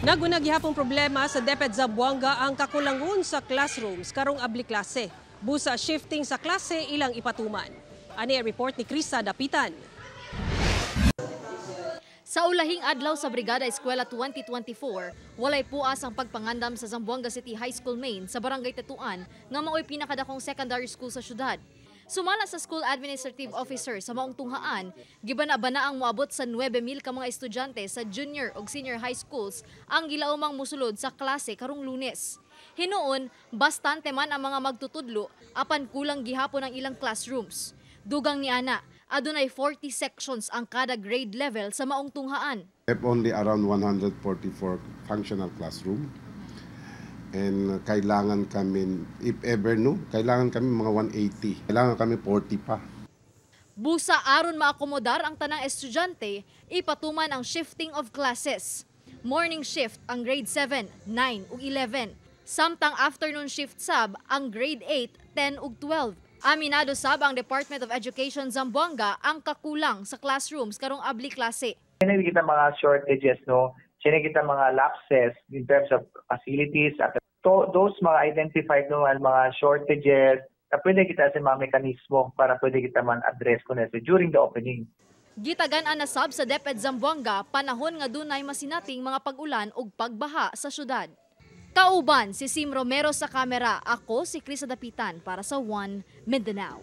Naguna gihapong problema sa DepEd Zamboanga ang kakulangon sa classrooms karong abli klase. Busa shifting sa klase ilang ipatuman. Ani ang report ni Krista Dapitan. Sa ulahing adlaw sa Brigada Eskwela 2024, walay puas ang pagpangandam sa Zamboanga City High School Main sa Barangay Tetuan nga mao'y pinakadakong secondary school sa syudad. Sumala sa School Administrative Officer sa maong tunghaan, gibana-bana ang moabot sa 9,000 ka mga estudyante sa junior ug senior high schools ang gilaumang musulod sa klase karong Lunes. Hinuon, bastante man ang mga magtutudlo apan kulang gihapon ang ilang classrooms. Dugang ni ana, adunay 40 sections ang kada grade level sa maong tunghaan. We have only around 144 functional classroom. And kailangan kami, if ever no, kailangan kami mga 180. Kailangan kami 40 pa. Busa aron maakomodar ang tanang estudyante, ipatuman ang shifting of classes. Morning shift ang grade 7, 9 ug 11. Samtang afternoon shift sab ang grade 8, 10 ug 12. Aminado sab ang Department of Education Zamboanga ang kakulang sa classrooms karong abli klase. Sino kita mga shortages, no? Sino kita mga lapses in terms of facilities at to, those mga identified, no, ang mga shortages na pwede kita sa mga mekanismo para pwede kita man address ko na during the opening. Gitagan-an na sab sa DepEd Zamboanga panahon nga dunay masinating mga pag-ulan ug pagbaha sa syudad. Kauban si Sim Romero sa kamera, ako si Krista Dapitan para sa One Mindanao.